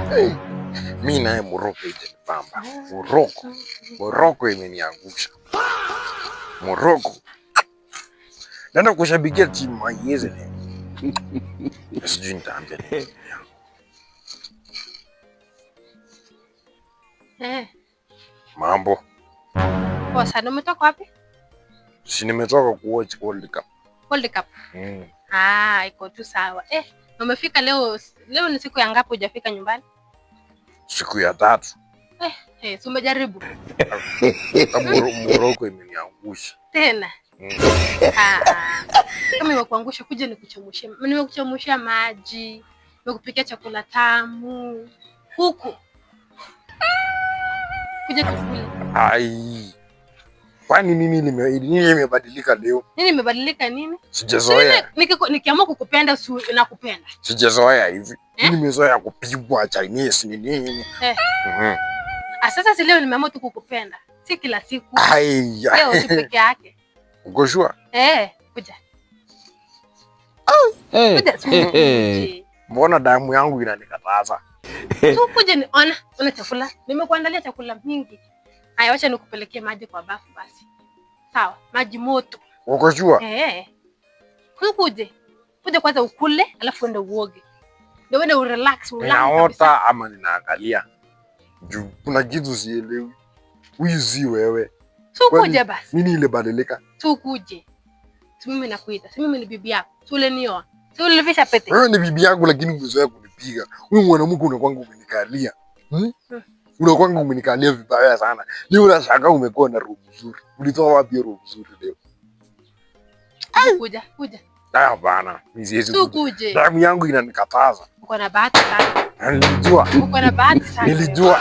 Hey, mi naye Morocco itanibamba. Morocco. Morocco imeniangusha. Morocco. Naenda kushabikia timu haiwezi leo. Sijui nitaambia nini. Eh. Mambo. Poa sana. Umetoka wapi? Si nimetoka kuwatch World Cup. World Cup. Mm. Ah, iko tu sawa. Eh, umefika leo. Leo ni siku ya ngapi hujafika nyumbani? Siku ya tatu. Eh, eh, si umejaribu Morocco imeniangusha. Tena? Mm. Ah, ah. Kama imekuangusha kuja nikuchemushie. Nimekuchemushia maji, nimekupikia chakula tamu. Huku. Kuja tukule. Ai. Kwani nini imebadilika leo? Nini imebadilika nini? Sijazoea. Nikiamua kukupenda si nakupenda. Sijazoea hivi. Eh? Nimezoea kupigwa Chinese ni nini. Eh. Mhm. Ah, sasa si leo nimeamua tu kukupenda. Si kila siku. Ai. Leo tu peke yake. Uko sure? Eh, kuja. Hey, Kuja tu. hey, hey. Mbona damu yangu inanikataza? Tu kuja ni ona, ona chakula. Nimekuandalia chakula mingi. Haya, wacha nikupelekee maji kwa bafu basi. Sawa, maji moto. Uko sure? Eh. Kuje. Kuja kwanza ukule, alafu uende uoge. Ndio uende urelax, ulale kabisa. Ninaota ama ninaangalia? Juu kuna kitu sielewi. Huyu si wewe. Tu Kwani kuja basi. Nini ilibadilika? Tu kuje. Si mimi nakuita. Si mimi ni bibi yako. Si ulionioa. Si ulinivisha pete. Wewe ni bibi yangu lakini umezoea kunipiga. Huyu mwanamke unakwanga umenikalia. Hmm? Hmm. Unakwanga umenikalia vibaya sana. Leo unashangaa umekuwa na roho nzuri. Ulitoa wapi hiyo roho nzuri leo? Kuja, kuja. Ah, hapana. Mimi siwezi Tu kuja. kuje. Damu yangu inanikataza. Uko na bahati sana. Nilijua. Uko na bahati sana. Nilijua.